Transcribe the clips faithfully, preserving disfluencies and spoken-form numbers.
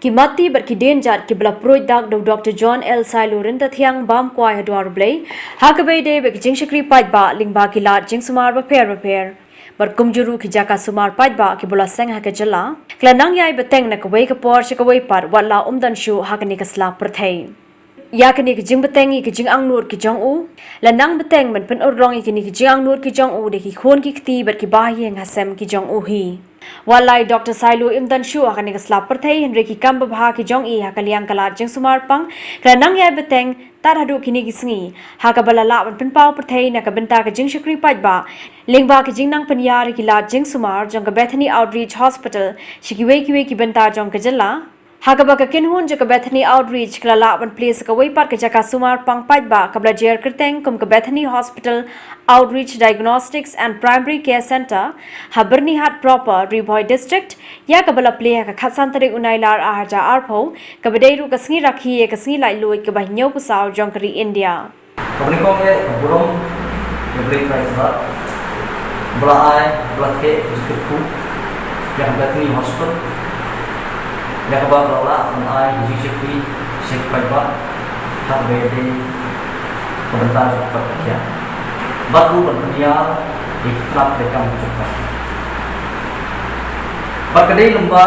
Ki matti bad ki dienjat kiba la pruid dak da u Doctor John L Sailo Ryntathiang bam kwai ha dwar U Blei, ha kaba ïadei bad ki jingshakri paidbah lyngba ki lad jingsumar bapher bapher. Bad kumjuh ruh ki jaka sumar paidbah kiba la seng ha ka jylla, ki la nang ïai bteng na kawei ka por sha kawei pat, wat la ym don shuh ha kane ka sla pyrthei. Ïa kane ka jingbteng ïa ka jingangnud ki jong u, la nang bteng ban pynurlong ïa kane ka jingangnud ki jong u da ki khun ki kti bad ki bahaïing hasem ki jong u hi. Wat la i Doctor Sailo ym don shuh ha kane ka sla pyrthei, hynrei ki kam babha ki jong i ha ka liang ka lad jingsumar pang, ki la nang ïai bteng tad haduh kine ki sngi, ha kaba la lah ban pynpaw pyrthei na ka bynta ka jingshakri paidbah lyngba ka jingnang pynïar ïa ki lad jingsumar jong ka Bethany Outreach Hospital sha kiwei kiwei ki bynta jong ka jylla. Ha kaba ka kynhun jong ka Bethany Outreach ka la lah ban plie sa kawei pat ka jaka sumar pang paidbah kaba la jer kyrteng kum ka Bethany Hospital Outreach Diagnostics and Primary Care Centre, ha Byrnihat proper, Ri Bhoi District, ïa kaba la plie ha ka khatsan tarik u Nailar arhajar arphew, kaba dei ruh ka sngi rakhe ïa ka sngi laitluid kaba hynñiewphew saw jong ka ri India. Kaba nyngkong ïa ka burom ïa U Blei Trai Kynrad ba la ai, ba la theh ka jingkyrkhu ïa ka Bethany Hospital, ïa kaba ka la lah ban ai ka jingshakri sha ki paidbah ha kaba ïadei ka bynta jong ka kot ka khiah bad ruh ban pynïar ïa ki tnat treikam ki jong ka. Bad ka dei lyngba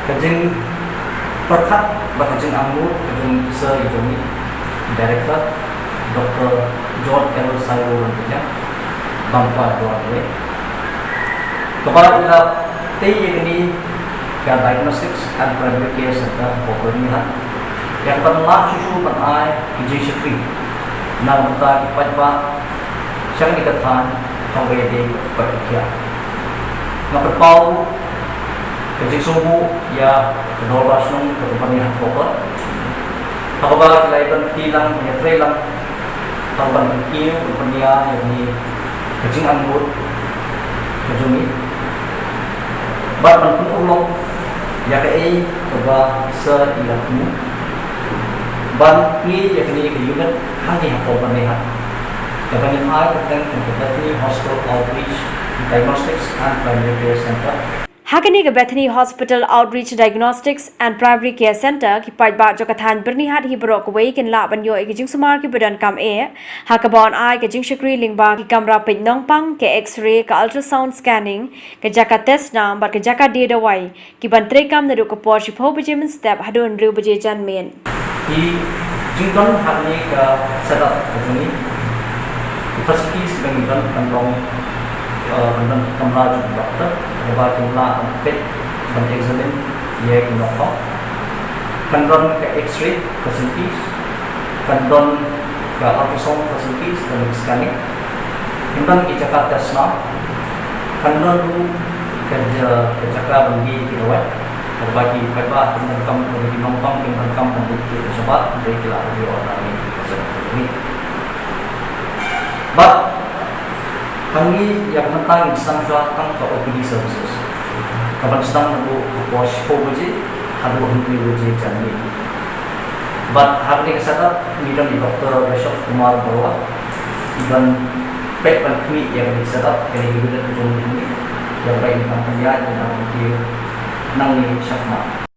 ka jingpyrkhat bad ka jingangnud ka jong i sir i jong ngi, Director, Doctor John L Sailo Ryntathiang, bam kwai ha dwar U Blei, kaba i la tei ïa kane ka Diagnostics and Primary Care Centre hapoh Byrnihat, ïa kaban lah shuh shuh ban ai ki jingshakri na ka bynta ki paidbah sha kane ka thaiñ ha kaba ïadei bad ka kot ka khiah. Nga pynpaw ka jingsngewbha ïa ka Dorbar Shnong ka Byrnihat Proper, ha kaba ki la ïa ban kti lang, ïa trei lang ha kaban pynkiew, ban pynïar ïa kane ka jingangnud ka jong ngi bad ban pynurlong ïa kaei kaba i sir i la thmu ban plie ïa kane ka unit hangne hapoh Byrnihat, kaba ngin ai kyrteng kum ka Bethany Hospital Outreach Diagnostics and Primary Care Centre. Ha kane ka Bethany Hospital Outreach Diagnostics and Primary Care Centre, ki paidbah jong ka thaiñ Byrnihat hi baroh kawei kin lah ban ïoh ïa ki jingsumar kiba donkam eh, ha kaba yn ai ka jingshakri lyngba ki kamra peit nongpang, ka X-ray, ka ultrasound scanning, ka jaka test nam bad ka jaka die dawai, kiban treikam naduh ka por shiphew baje mynstep haduh hynriew baje janmiet. Ki jingdon hangne ka setup ka jong ngi, ki facilities kiba ngi don, kan long, eh, kan don ki kamra jong ki doctor, kaba kin lah ban peit, ban examine ïa ki nongpang. Kan don ka X-ray facilities, kan don ka ultrasound facilities, kan don scanning, kan don ki jaka test nam, kan don ruh ka ja-, ka jaka ban die ki dawai. Kaba ki paidbah kin donkam, kaba ki nongpang kin donkam ban die ki dawai shabar, hynrei ki lah ban die order ne ki dawai shabar ne. Bad hangne ïa ka mynta ngin sdang shuwa tang ka O P D services, kaban sdang naduh ka por shiphew baje haduh hynriew baje janmiet. Bad ha kane ka setup ngi don i Doctor Rishabh Kumar Barua, i ban peit ban khmih ïa kane ka setup, kane ka unit ka jong ngi hangne, ïa kaba ngin nang pynïaid, ngin nang pynïaid nangne shakhmat.